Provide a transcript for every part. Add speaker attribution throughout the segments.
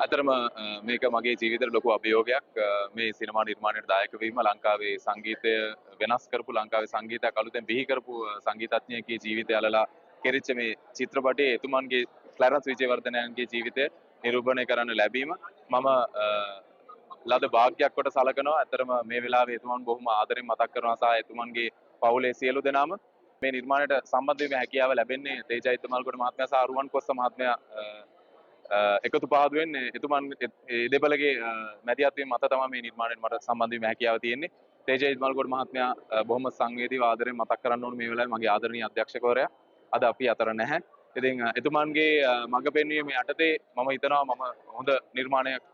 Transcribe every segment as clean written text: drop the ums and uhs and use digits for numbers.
Speaker 1: ඇත්තටම මේක මගේ ජීවිතේට ලොකු අභියෝගයක්. මේ සිනමා නිර්මාණයට දායක වීම, ලංකාවේ සංගීතය වෙනස් කරපු, ලංකාවේ සංගීතයක් අලුතෙන් බිහි කරපු සංගීතඥයෙක්ගේ ජීවිතය අලලා කෙරිච්ච මේ චිත්‍රපටයේ එතුමන්ගේ ක්ලැරන්ස් විජේවර්ධනයන්ගේ ජීවිතය නිරූපණය කරන්න ලැබීම මම ලද භාග්‍යයක් කොට සලකනවා. ඇත්තටම මේ වෙලාවේ එතුමන් බොහොම ආදරෙන් මතක් කරනවා සහ එතුමන්ගේ පවුලේ සියලු දෙනාම මේ නිර්මාණයට සම්බන්ධ වීමේ හැකියාව ලැබෙන්නේ තේජා ඉත්තමල්ගොඩ මහත්මයා සහ අරුවන් කොස්ස මහත්මයා එකතු පහදුවෙන් එතුමන් ඒ දෙපළගේ මැදිහත් වීම මත තමයි මේ නිර්මාණයට මට සම්බන්ධ වීමේ හැකියාව තියෙන්නේ. තේජා ඉත්තමල්ගොඩ මහත්මයා බොහොම සංවේදීව ආදරෙන් මතක් කරන්න ඕන මේ වෙලාවේ මගේ ආදරණීය අධ්‍යක්ෂකවරයා අද අපි අතර නැහැ. ඉතින් එතුමන්ගේ මඟ පෙන්වීම යටතේ මම හිතනවා මම හොඳ නිර්මාණයක්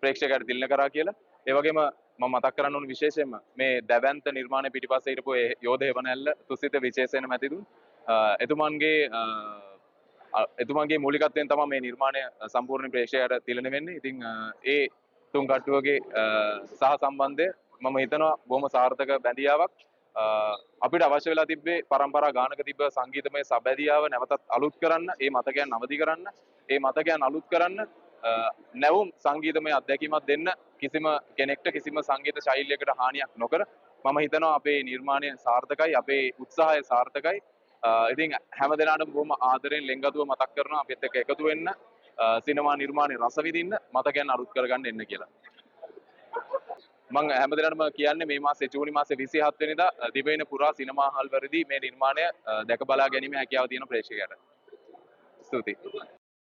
Speaker 1: ප්‍රේක්ෂකයාට තිළිණ කරා කියලා. ඒ වගේම මම මතක් කරන්න ඕන විශේෂයෙන්ම මේ දැවැන්ත නිර්මාණය පිටිපස්සේ හිටපු ඒ යෝධ හෙවණැල්ල තුසිත විජේසේන මැතිතුමන්, එතුමන්ගේ මූලිකත්වයෙන් තමයි මේ නිර්මාණය සම්පූර්ණ ප්‍රේක්ෂකයාට තිළිණ වෙන්නේ. ඉතින් ඒ තුන් කට්ටුවගේ සහ සම්බන්ධය මම හිතනවා බොහොම සාර්ථක බැඳියාවක්. අපිට අවශ්‍ය වෙලා තිබ්බේ පරම්පරා ගානක තිබ්බ සංගීතමය සබැදියාව නැවතත් අලුත් කරන්න, ඒ මතකයන් අවදි කරන්න, ඒ මතකයන් අලුත් කරන්න, නැවුම් සංගීතමය අත්දැකීමක් දෙන්න, කිසිම කෙනෙක්ට කිසිම සංගීත ශෛලියකට හානියක් නොකර. මම හිතනවා අපේ නිර්මාණය සාර්ථකයි, අපේ උත්සාහය සාර්ථකයි. ඉතින් හැම දෙනාටම බොහොම ආදරෙන් ලෙන්ගතුව මතක් කරනවා අපිත් එක්ක එකතු වෙන්න, සිනමා නිර්මාණය රස විඳින්න, මතකයන් අලුත් කරගන්න එන්න කියලා. මං හැම දෙනාටම කියන්නේ මේ මාසේ ජූනි මාසේ 27 වෙනිදා දිවයින පුරා සිනමා හල් වලදී මේ නිර්මාණය දැක බලා ගැනීමේ හැකියාව තියෙන ප්‍රේක්ෂකයාට. ස්තුතියි.